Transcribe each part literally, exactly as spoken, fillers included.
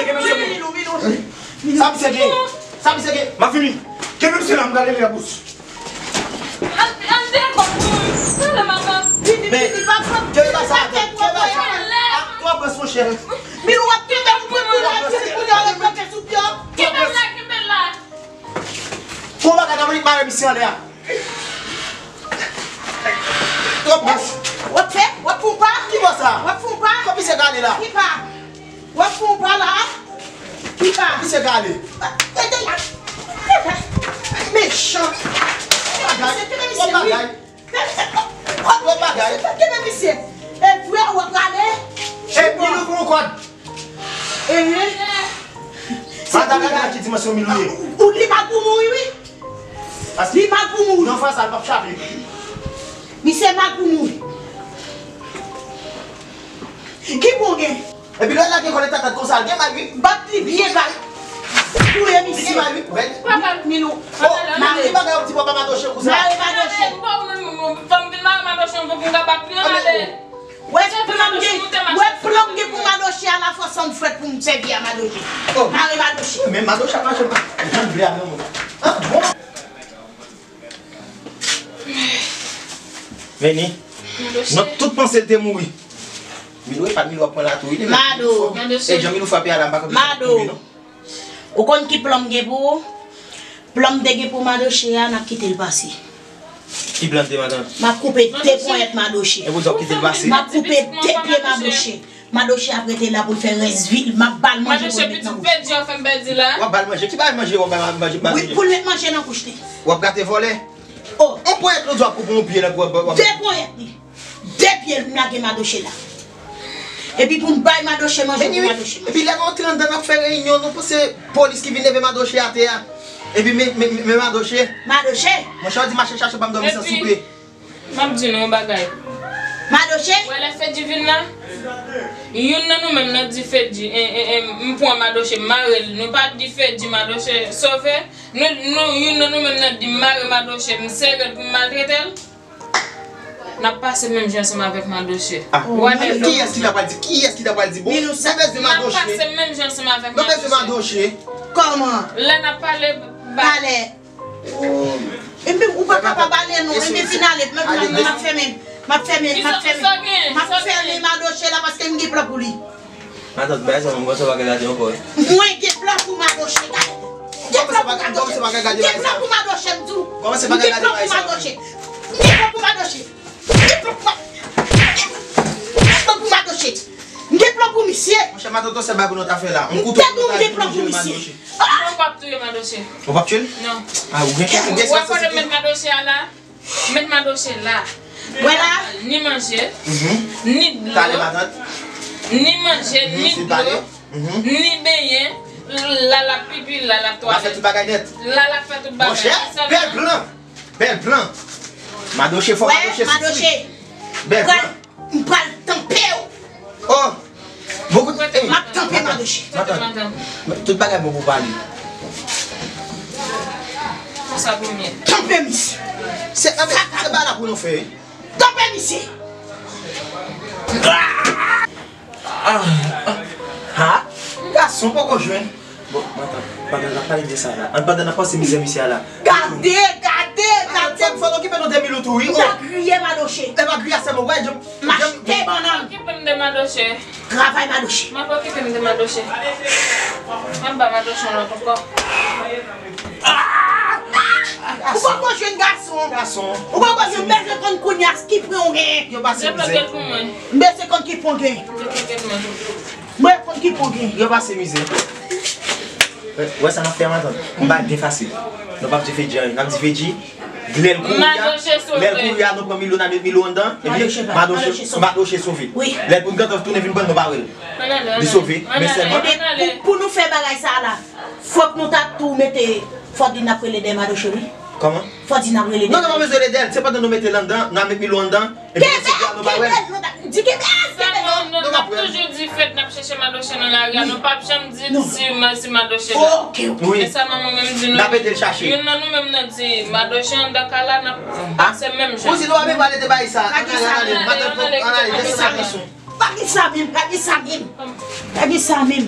Kenbe misye pou. Sa misye gen? Sa misye gen? M ap vini. Kenbe misye la, m prale li nan bous. An, an de kòb pou li. Tande, manman. Vini, vini, pa pran. Kenbe bagay sa atè. Kenbe bagay sa atè. Twòp gròs, monchè. Milou, w ap kenbe, ou pran kou la, ti kounye a, w ap kanpe sou pye w. Kenbe l la, kenbe l la. Fè yon bagay nan, mare misye anlè a. Twòp gròs. W ap fè? W ap fè yon pa? Ki bò sa? W ap fè yon pa? Kot misye ka ale la? Ki pa? W ap fè yon pa la? Ki pa? Misye ka ale. Mechan. Bagay. Twòp bagay. Twòp bagay. Kenbe misye. E vre w ap prale? E Milou pou yon kòd. Ehe. Sa ta gade a ki dimansyon Milou ye. Ou li mal pou mouri, wi. Li mal pou mouri. Yon fwa sa, l p ap chape. Misye mal pou mouri. Ki bon gen? Epi lè l lage kò l e tatat konsa, l gen may, wi. Bat li byen, bay. Touye misye. Li gen may, wi. Papa Milou. Oh, mari bagay w ap di papa Madoche konsa. Mari Madoche. Fò m vin mari Madoche pou m ka bat li ann ale. Wè plan m gen, wè plan m gen pou Madoche a la, fò san m frèt pou m sèvi a Madoche. Oh. Mare Madoche. Men Madoche ap mache, janm vle a menm. Ah, bon. Vini. Madoche. Non, tout panse l te mouri. Milou, e pa Milou ap pran la tou, wi. Mado. E jan Milou frape a la, m pa konn Mado. Ou konn ki plan m gen pou ou? Plan m te gen pou Madoche a, n ap kite l pase. Ki plan te, matant? M ap koupe de ponyèt Madoche. E pou di w ap kite l pase? M ap koupe de pye Madoche. Madoche ap rete la pou l fè rès vi l. M ap ba l manje pou l met nan bouch li. Madoche, pitit pèdi w fè m pèdi la. W ap ba l manje? Ki bagay manje w ap ba l manje? Wi, pou l met manje nan bouch li. W ap gate vòlè? Oh. On ponyèt lòt w ap koupe yon pye la pou w ap, w ap. De ponyèt li. De pye l m lage Madoche la. Epi pou m bay Madoche manje pou Madoche manje. Epi lè nou antre anndan n ap fè reyinyon, nou panse polis ki vin leve Madoche atè a. Epi men, men, men Madoche. Madoche. Monchè, w di mache chache pa m dòmi san soupe. M ap di nou yon bagay. Madoche. Wè lè Fedji vin la, youn nan nou menm nan di Fedji, e, e, e, m pran Madoche, m mare l. Nou pa di Fedji, Madoche sove. Nou, nou, youn nan nou menm nan di m mare Madoche, m sere l pou m maltrete l. N ap pase menm jan ansanm avèk Madoche. Ah. Kiyès ki ta pral di? Kiyès ki ta pral di? Bon, se bezwen Madoche. N ap pase menm jan ansanm avèk Madoche. Nou bezwen Madoche. Kòman? Lè n ap pale, ba- Pale. Oh. Epi ou pa kapab ale non. Epi fin ale. M ap fèmen. M ap fèmen. M ap fèmen. M ap fèmen Madoche la paske m gen plan pou li. Matant, bay sa, mwen, kòman sa pa ka gade ankò, wi? Mwen gen plan pou Madoche, gade. Gen plan pou Madoche. Gen plan pou Madoche, m di w. Kòman se pa ka gade bagay sa? Gen plan pou Madoche. Gen plan pou Madoche. Gen plan pou Ma-, gen plan pou Madoche. M gen plan pou misye. Monchè, matant, se bagay pou nou ta fè la. M te di w m gen plan pou misye. Ou p ap touye Madoche. Ou p ap touye l? Non. Ah, ou gen, ou gen. Ou wè kote m met Madoche a la? Met Madoche la. Wè la. Ni manje, ni dlo, ni manje, ni dlo, ni benyen, la l ap pipi, la l ap twalèt. L ap fè tout bagay nèt. La l ap fè tout bagay. Monchè, bèl plan. Bèl plan. Madoche fò, Madoche sou. Bèl plan. M pral tanpe w. Oh! Bokou de. M ap tanpe Madoche. Matant. Tout bagay bon pou pale. Tanpe misye. Se, se pa la pou nou fè. Tanpe misye. Ah, ah, ah. Gason poko jwenn. Bon, matant, pandan n ap pale de sa la, an, pandan n ap panse mizè misye a la. Gade, gade, gade. Fò, fò n okipe nou de Milou tou, wi. M ta griye Madoche. E pa griye a sèlman, wè, jan, m achte bannann. Okipe m de Madoche. Travay Madoche. M ap okipe m de Madoche. M ap ba Madoche yon lòt ankò. Ou poko jwenn gason. Gason. Ou poko jwenn, m bezwen konn kounye a ki pwen w genyen. Yo pase mizè. M bezwen konn ki pwen w genyen. M bezwen konn ki pwen w genyen. Yo pase mizè. Wè sa n ap fè a matant. M ba byen fasil. Nou p ap di Fedji anyen. N ap di Fedji, lè l kouri a, lè l kouri a, nou pran Milou, n a met Milou anndan. Epi Madoche, Madoche sove. Lè l pou l gentan tounen vin pran l, nou pa wè l. Li sove. Men sèlman. Pou, pou nou fè bagay sa a la, fòk nou ta tou mete, fòk di n ap rele dèyè Madoche, wi. Kòman? Fòk di n ap rele dèyè. Non, nou pa bezwen rele dèyè l. Se pandan nou mete l anndan, n a met Milou anndan. Epi ensuite la, nou pa wè l. Kenbe l, kenbe l, non, di kenbe l, kenbe l, non. N ap toujou di Fed n ap chèche Madoche nan lari a, nou p ap janm di si, si Madoche la. Ok, ok. Wi. Men sèlman mwen menm di nou, n ap ede l chache. Youn nan nou menm nan di Madoche anndan kay la, n ap pase menm jan. Ou di nou pa menm pale de bagay sa. Ann ale, ann ale, matant, ann ale, desann gason. Pa gen sa menm, pa gen sa menm. Pa gen sa menm.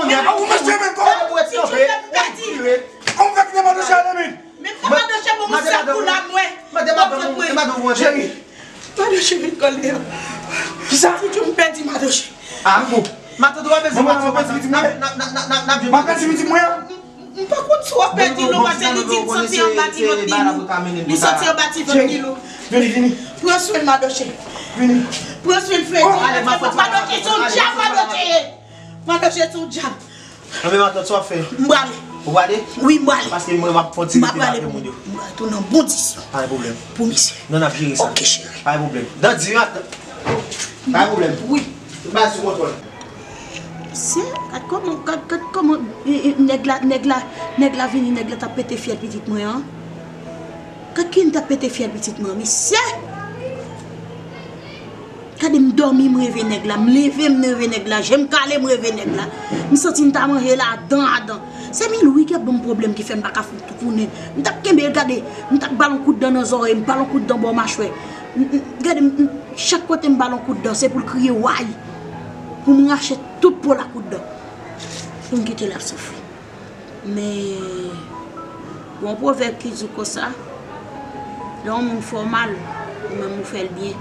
konnen. Ou mesye men kò. Ou ret kanpe, ou ret vire. Ou fè kite Madoche ale men. Men kòman Madoche bon, mwen sèl kou la mwen. Mande madanm ou, mande madanm ou. Cheri. Madoche vin kòlè. Kisa? Ti Djo m pèdi Madoche. Ah, m bon. Matant ou pa bezwen pati, matant. N ap, n ap, n ap, n ap, n ap jwenn. M ap pèdi pitit mwen an. M pa konn si w ap pèdi l ou pa, se li di l santi anba ti vant li lou. Li santi anba ti vant li lou. Vini, vini. Pran swen l, Madoche. Vini. Pran swen l, Fredi. Madoche se yon dyab, Madoche ye. Madoche se yon dyab. Anben, matant, sa w ap fè? M prale. Ou prale? Wi, m prale. Paske mwen, m ap fè yon ti rete la avè moun yo. M prale tou nan bon disyon. Pa gen pwoblèm. Pou misye. Non, n ap jere sa. Ok, cheri. Pa gen pwoblèm. Dan di, matant. Pa gen pwoblèm. Wi. Tout bagay sou kontwòl. Misye, gad kòman, gad, gad kòman, e, e, nèg la, nèg la, nèg la vini, nèg la t ap pete fyèl pitit mwen an. Gad kijan l t ap pete fyèl pitit mwen an, misye! Gade m dòmi, m reve nèg la, m leve, m reve nèg la, je m kale, m reve nèg la. M santi m ta manje ladan, ladan. Se Milou wi ki ap ban m pwoblèm ki fè m pa ka fout tounen. M t ap kenbe l, gade, m t ap ba l yon kout dan nan zòrèy, m ba l yon kout dan bò machwè. M, m, gade, m, m, chak kote m ba l yon kout dan, se pou l kriye way. Pou m rache tout po l a kout dan. Pou m kite l ap soufri. Men, gen yon pwovèb ki di konsa, lè yon moun fè w mal, ou menm ou fè l byen.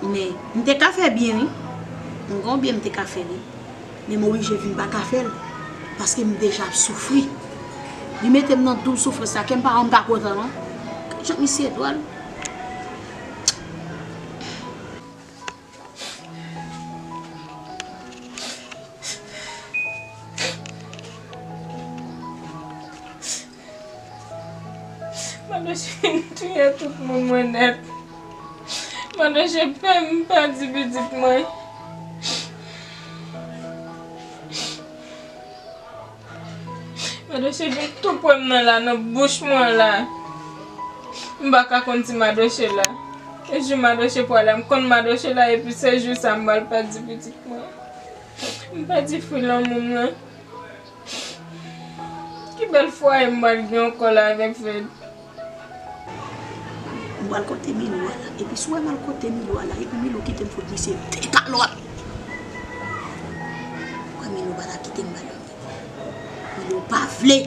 Men, m te ka fè byen, wi. M gen yon byen m te ka fè, wi. Men m oblije vin pa ka fè l, paske m deja ap soufri. Li mete m nan doub soufrans la, kè m pa janm ka kontan, non. Jan misye dwòl. Madoche vin touye tout moun mwen nèt. Madoche fè m pèdi pitit mwen. Madoche vin tou pre m nan la, nan bouch mwen la. M pa ka konn ti Madoche la. E jou Madoche pral la, m konn Madoche la, epi se jou sa m pral pèdi pitit mwen. M pèdi fwi lanmou m nan. Ki bèl fwaye m pral gen ankò la avèk Fred. M pral kote Milou a la. Epi si w wè m al kote Milou a la, epi Milou kite m fout misye de kalòt. Kwè Milou pa ta kite m ba l. Milou pa vle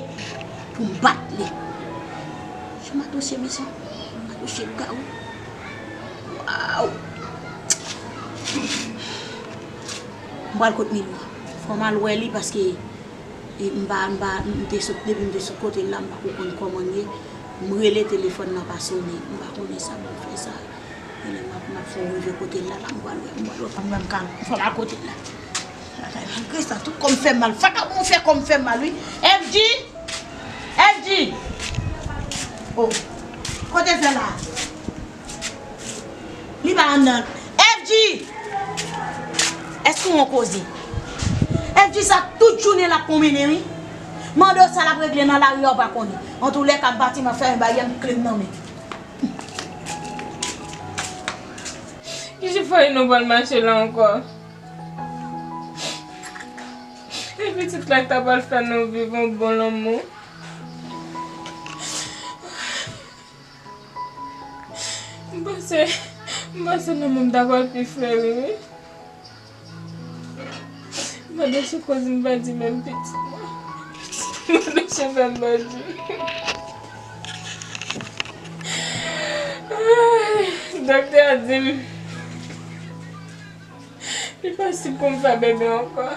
pou m bat li. Jan Madoche mechan. Madoche lougawou. Waw. M pral kot Milou. Fò m al wè li paske E m pa, m pa, m te sot, depi m te sot kote l la, m pa ko konn kòman l ye. M rele telefòn nan pa sonnen. M pa konnen sa pou m fè sa. Genlè m ap, m ap fè yon rive kote l la, la m pral wè, m pral wè, m pral wè, m ka, m fè m akote l la. Lakay malgre sa, tout kò m fè m mal. Faka pou m fè kò m fè m mal, wi. F G! F G! Oh, kote fè la? Li pa anndan. F G! Èske w an koze? F G sa tout jounen l ap pwonmennen, wi. Mande w sa l ap regle nan lari a, w pa konnen. Antoulèka, m pati, m ap fèmen bagay m, kle m nan men. Ki jan fò e nou pral mache la ankò? E pitit la ki ta pral fè nou viv yon bon lanmou. M panse, m panse lanmou m ta pral pi fleri, wi. Madoche koz m pa di menm pitit mwen. Madoche fè m pa di. Ay, doktè a di m li posib pou m fè bebe ankò.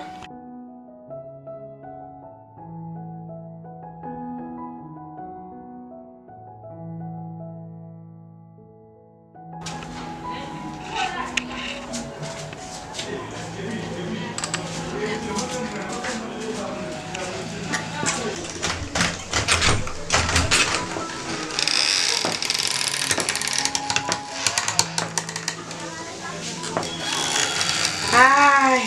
Ay,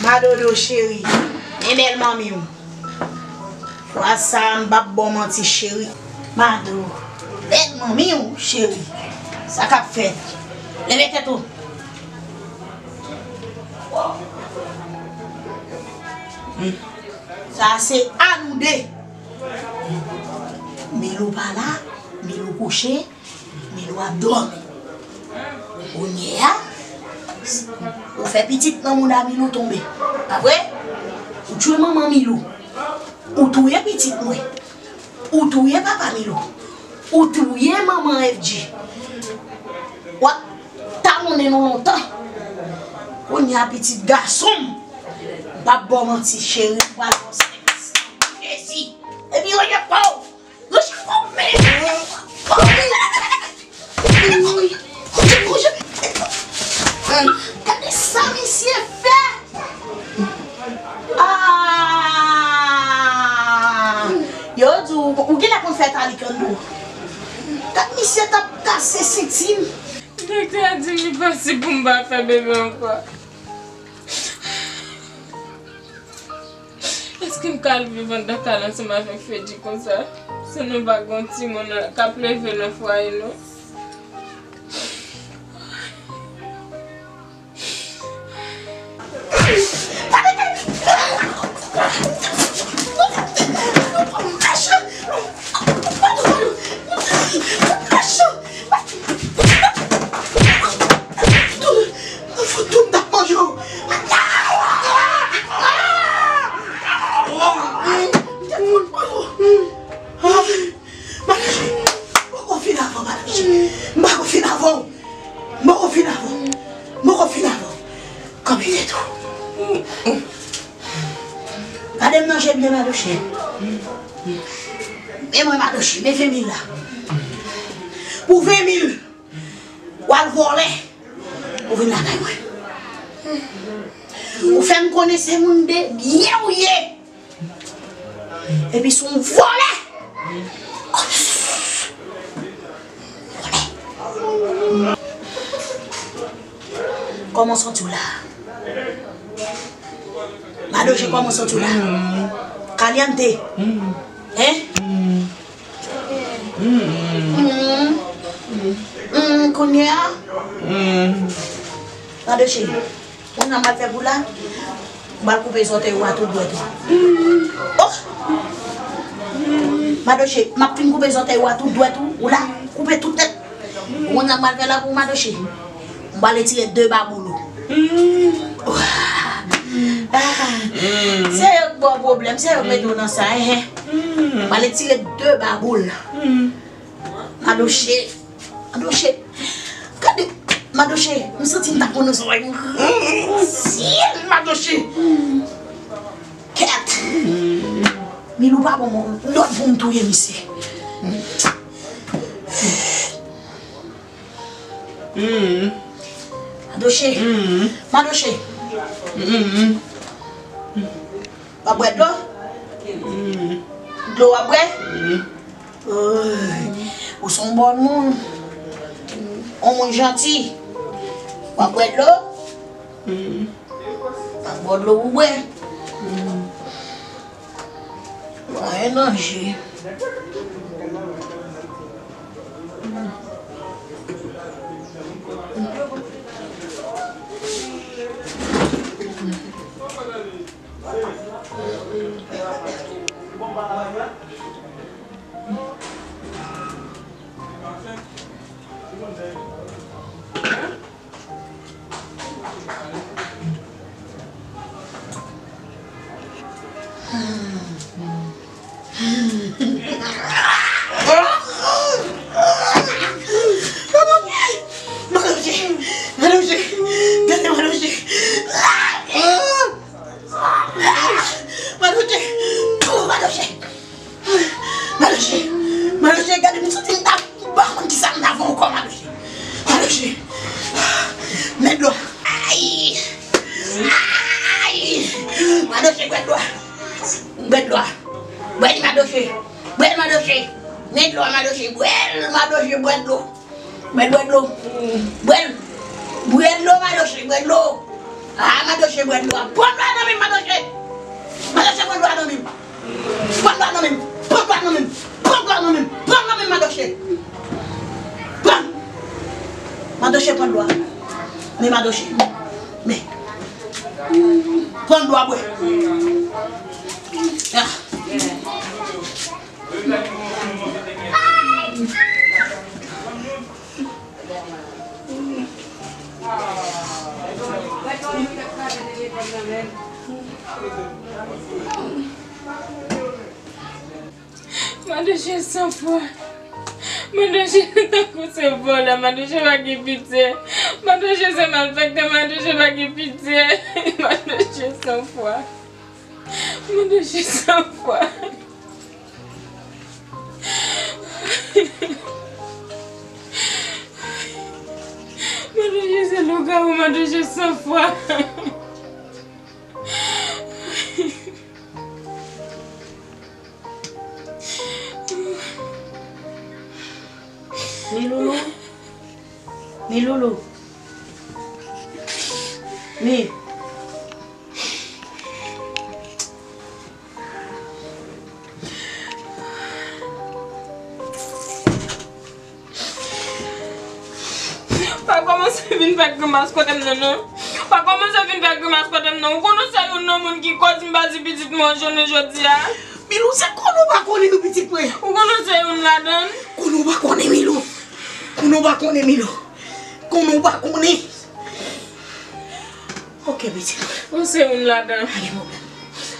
Madodo cheri, men bèl manmi w. Fwa sa a, m p ap ba w manti, cheri. Mado, bèl manmi w, cheri. Sa k ap fèt? Leve tèt ou. Hmm. Sa a se a nou de. Milou pa la, Milou kouche. Milou ap dòmi. Kounye a, ou fè pitit nan mouda Milou tonbe. Pa vre? Ou tchwe manman Milou. Ou touye pitit mwen. Ou touye papa Milou. Ou touye manman F G. W ap tawounnen nou lontan. Kounye a, pitit gason m, m p ap ba w manti, cheri, m pral ba w sèvis. Jezi. Epi, rete pa w. Gade sa misye fè! Ah! Yo di w, ou genlè konn fè talikann tou. Gad misye t ap kase senti m. Doktè a di m li posib pou m pa fè bebe ankò. Èske m ka al viv anndan kay la ansanm avèk Fedji konsa? San nou pa gen yon timoun k ap leve nan fwaye nou? Fout tout m t ap manje w. M te fout manje w. Madoche, m poko fin avè w, Madoche. M poko fin avè w. M poko fin avè w. M poko fin avè w. Kanpe tèt ou. Gade m nan je m byen, Madoche. Men mwen, Madoche, men ven mil la. Pou ven mil. W al vòlè. Ou vin lakay mwen. Ou fè m konnen se moun de byen ou ye. Epi se yon vòlè. Vòlè. Kòman w santi w la? Madoche, kòman w santi w la? Caliente. Hein? Mm. Mm, kounye a? Madoche, ou konn sa m pral fè pou w la? M pral koupe zòtèy ou a tout dwèt ou. Oh! Madoche, m ap fin koupe zòtèy ou a tout dwèt ou, ou la, koupe tout tèt. Ou konn sa m pral fè la pou ou, Madoche? M pral retire de baboul ou. Ah, se yo k ba w pwoblèm, se yo k mete w nan sa, enhen. M pral retire de baboul. Madoche, Madoche, gade, Madoche, m santi m ta pran nan zòrèy mwen. Syèl, Madoche. Kèt. Milou pa bon, lòt pou m touye misye. Madoche. Madoche. W ap bwè dlo? Dlo w ap bwè? Oy, ou se yon bon moun. Yon moun janti. W ap bwè dlo? W ap bwè dlo pou bwè. Anyen danje. Madoche! Madoche! Gade Madoche! Madoche! Madoche! Madoche, Madoche, gade m santi m ta, m pa konn kisa m ta fè ankò, Madoche. Madoche, men dlo. Ay! Ay! Madoche, bwè dlo. Bwè dlo. Bwè li, Madoche. Bwè l, Madoche. Men dlo, Madoche. Bwè l, Madoche, bwè dlo. Bwè, bwè dlo. Bwè l. Bwè dlo, Madoche, bwè dlo. Ah, Madoche, bwè dlo. Pran dlo a nan men m, Madoche. Madoche, pran dlo a nan men m. Pran dlo a nan men m. Pran dlo a nan men m. Pran dlo a nan men m. Pran nan men m, Madoche. Pran. Madoche, pran dlo a. Men, Madoche. Men. Pran dlo a, bwè. Ah. Madoche san fwa. Madoche tankou se vòlè. Madoche pa gen pitye. Madoche se malfektè. Madoche pa gen pitye. Madoche san fwa. Madoche san fwa. Madoche se lougawou, Madoche san fwa. Miloulou. Miloulou. Mi. Pa kòmanse vin fè grimas kote m nan, non. Pa kòmanse vin fè grimas kote m nan. Ou konnen se youn nan moun ki koz m pa di pitit mwen jounen jodi a. Milou, se konnen w pa konnen nou pitit mwen. Ou konnen se youn ladan l. Konnen w pa konnen, Milou. Konnen w pa konnen, Milou. Konnen w pa konnen. Ok, pitit mwen. Ou se youn ladan. Pa gen pwoblèm.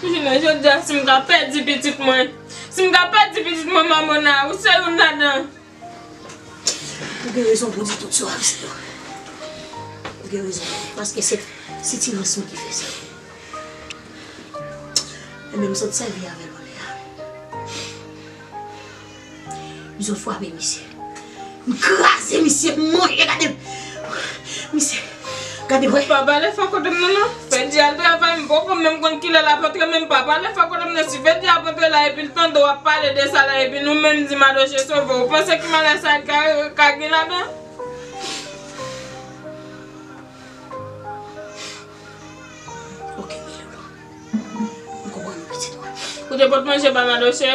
Jounen jodi a, si m ka pèdi pitit mwen, si m ka pèdi pitit mwen, Mamona, ou se youn ladan. Ou gen rezon pou di tout sa, Aristo. Ou gen rezon. Paske se, se silans mwen ki fè sa. Ebyen, m sot sèvi avè l anlè a. M sot frape misye. M kraze misye, m manje, gade. Misye, gade, wè. Pa pale fò kote m nan, non. Fèdi al travay, m poko menm konn kilè l ap antre, men m pa pale fò kote m nan. Si Fèdi ap antre la, epi l tande w ap pale de sa la, epi nou menm di Madoche sove, ou panse ki malè sa ka, ka gen ladan? Ok, Miloulou. M konprann ou, pitit mwen. Ou te pot manje ba Madoche?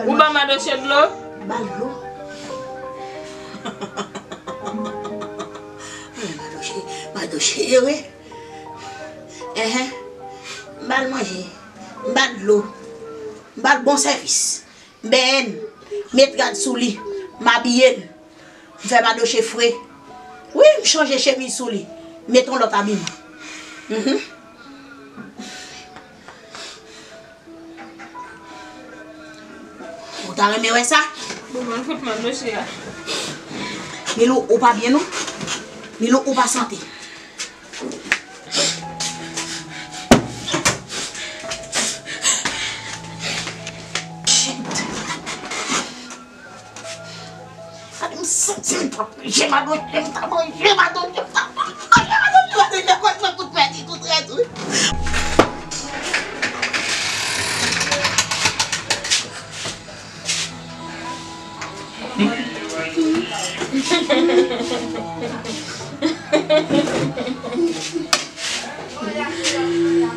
Ou ba Madoche dlo? M ba l dlo. Madoche, Madoche ere. Enhen. M ba l manje. M ba l dlo. M ba l bon sèvis. M benyen l. M met rad sou li. M abiye l. M fè Madoche fre. Wi, m chanje chemiz sou li. M met yon lòt abiman. Mhm. Ou ta renmen wè sa? Bon, mwen fout Madoche a. Milou, ou pa byen, non? Milou, ou pa sante. Santi m t ap manje madoche, m t ap manje madoche, m t ap manje madoche, madoche, kòt mwen tout pèdi, tout rèd, wi.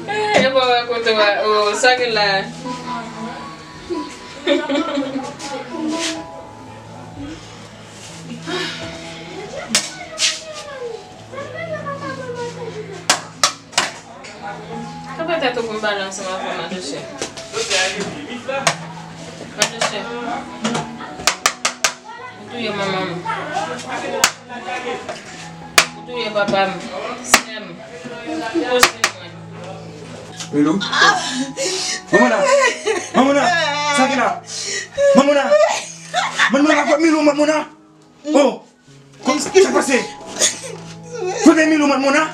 Eh, e bon, rakonte w, o, sa gen la. Kanpe tèt ou pou m pale ansanm avè w, madoche. Madoche. Ou touye manman m. Ou touye papa m. Sè m. Kouzen mwen. Milou. Mamouna. Mamouna. Sa ki la? Mamouna. Mamouna, kot Milou, Mamouna? Oh. Sa k pase? Kote Milou, Mamouna?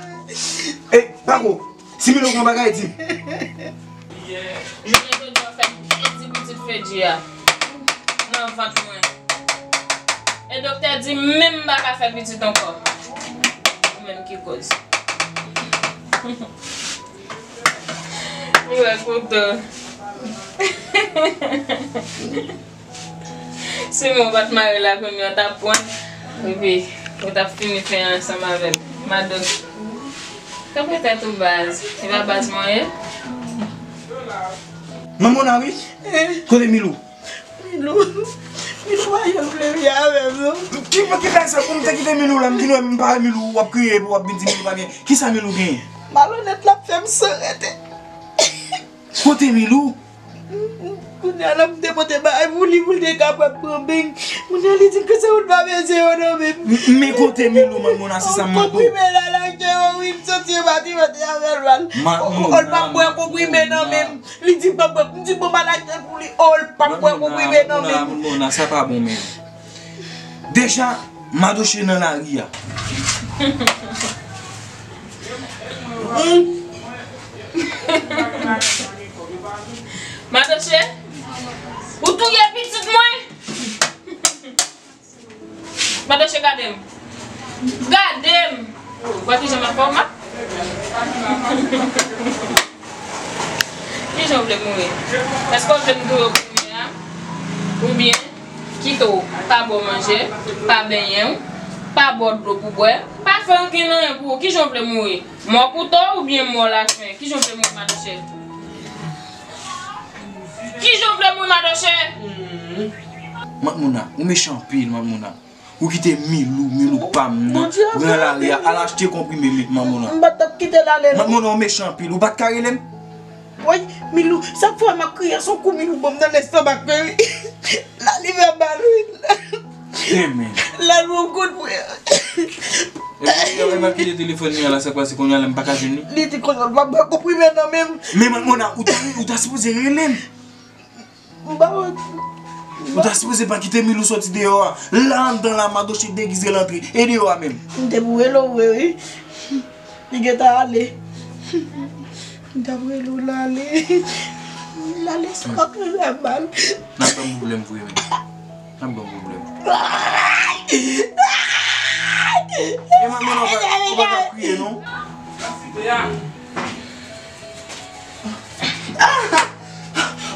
E, Pako, si Milou gen bagay, di m. Jounen jodi a, w fè pèdi pitit Fedji a nan vant mwen. E doktè di m menm m pa ka fè pitit ankò. Ou menm ki koz. Li wè kouto. Siman w pa t mare l a kounye a, w t ap pran. Epi, ou t ap fini fen ansanm avè l. Mado. Kanpe tèt ou baz. E pa baz mwen ye? Mamouna, wi. Kote Milou? Milou. Milou pa janm vle vin avè m, non. Ki, ki bagay sa pou m te kite Milou la? M vin wè m pa wè Milou, w ap kriye epi w ap vin di Milou pa gen. Kisa Milou genyen? Malonèt la ap fè m san rete. Kote Milou? Kounye a la, m te pote bagay pou li, pou l te kapab pran beny. Kounye a, li di m ke se ou l pa bezwen yo nan men m. M, men kote Milou, Mamouna, se sa m mande w. Konprime la, l achte yo, wi, m santi yo pa t mande avè l mal. Mamouna, o, l pa bwè konprime nan men m. Li di m pa bwè. M di, bon, m al achte l pou li. O, l pa bwè konprime nan men m. Mamouna, Mamouna, sa pa bon, men. Deja, Madoche nan lari a. Madoche, ou touye pitit mwen? Madoche, gade m. Gade m. Ou wè kijan m ap fè w mal? Kijan w vle m mouri? Èske w vle m touye w kounye a? Oubyen kite w pa ba w manje, pa benyen w, pa ba w dlo pou bwè, pa fè ankenn anyen pou ou? Kijan w vle m mouri? Mò kouto oubyen mò lafen? Kijan w vle m mouri, Madoche? Kijan w vle m mouri, Madoche? Mamouna, ou mechan anpil, Mamouna. Ou kite Milou, Milou pa m nan, pran lari a, al achte konprime, Mamouna. M pa t ap kite l ale, non. Mamouna, ou mechan anpil, ou pa t ka rele m? Woy, Milou, sa k fè m ap kriye, se yon kou Milou ban m nan lestomak mwen, wi. La li fè mal, wi. Amen. La nou kout, frè. Epi, epi, epi, m ap kite telefòn li an la, sa k pase kounye a la, m pa ka jwenn li? Li di kounye a l pa bwè konprime nan men m. Men, Mamouna, ou ta, ou ta sipoze rele m. M pa wè. Ou ta sipoze pa kite Milou soti deyò a. La anndan la, Madoche degize l antre. E deyò a menm. M te pou rele w vre, wi. Li gentan ale. M t ap rele w l ale. L ale sou ak li la mal. N ap ban m pwoblèm vre, men. N ap ban m pwoblèm. E mwen, mwen, ou pa, ou pa ka kriye, non.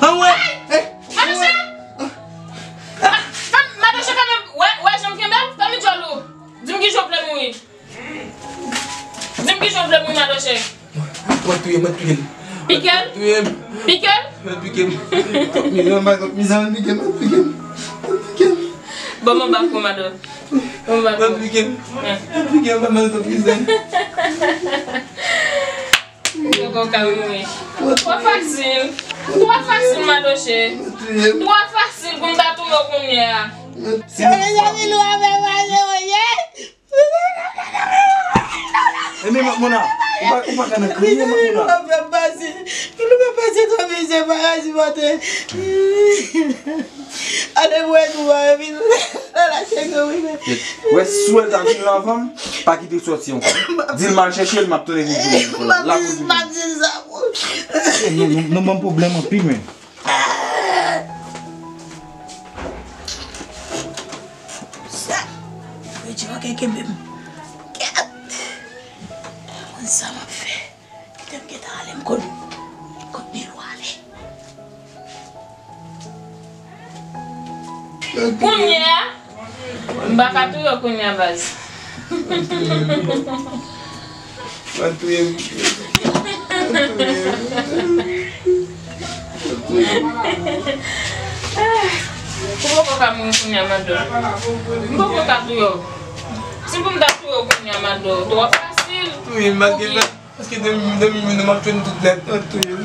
Anmwey! Madoche! Madoche kanmenm, wè, wè jan m kenbe l, fè m djòl ou. Di m kijan w vle mouri. Di m kijan w vle mouri, Madoche. Mwen touye, mwen touye l. Pike l? Touye m. Pike l? Mwen pike m. Kòk mizè, mwen bay kòk mizè, mwen pike m, mwen pike m. Mwen pike m. Bon, mwen bak ou, Mado. Mwen bak ou. Mwen pike m. Mwen pike m, mwen bay kòk mizè. Ou poko ka mouri. Twò fasil. Twò fasil, Madoche. Twò fasil pou m ta touye w kounye a. Se mezanmi nou avè mwen ye. Ebyen, Mamouna, ou pa, ou pa ka nan kriye, Mamouna. Milou pa pase, Milou pa pase twò mizè, pa razi maten. Ale wè nou a, epi nou la lache gwo wi men. Wè, si w wè l ta vini anvan m, pa kite l sòti ankò. Di l m al chèche l, m ap tounen vin pou li. M ap di, m ap di l sa pou. Eh, nou, nou, nou ban m pwoblèm anpil, men. Kenbe m. Kèt. Konn sa m ap fè. Kite m gentan ale, m konn kot Milou ale. Kounye a, m pa ka touye w kounye a, baz. Va touye m. Ou poko ka mouri kounye a, Mado. M poko ka touye w. Si pou m ta touye w kounye a, Mado, twò fasil. Touye m, malgre Paske depi, depi m vin, m ap jwenn tout nèt, nan touye m.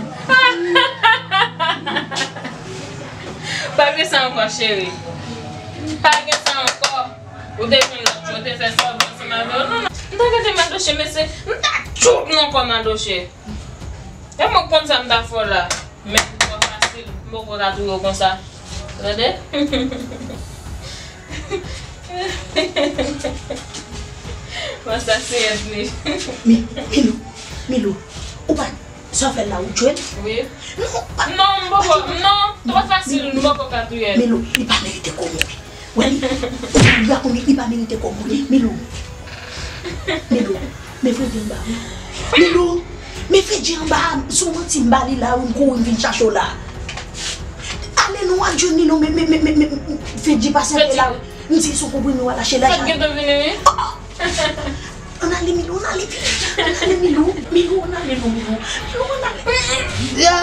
Pa gen sa ankò, cheri. Pa gen sa ankò. Ou te jwenn lòt jou, ou te fè sòl ansanm avè w. Non, non. M ta gade Madoche, mesye. M ta tchout nan kò Madoche. E mwen konn sa m ta fè w la. Men twò fasil. M poko ka touye w konsa. Tande? Mwen sa se yèt li. Mi, Milou, Milou, ou pa, sa w fè la, ou tchwe l? Wi. Non, pa, non, m poko, non, twò fasil, m poko ka touye l. Milou, li pa merite kò mouri. Wè li, li pa konn, li pa merite kò mouri. Milou, Milou, men Freddy anba wi. Milou, men Freddy anba, sou manti m ba li la, wi, m kouri m vin chache w la. Ale non, al jwenn Milou, men, men, men, men, men, Freddy pase antre la, wi. M di se yon konprime w al achte la. Freddy gentan vini, wi. Oh, oh. Ann ale, Milou, ann ale, vini. Ann ale, Milou, Milou, ann ale, non, Milou. Milou, ann ale. Ya.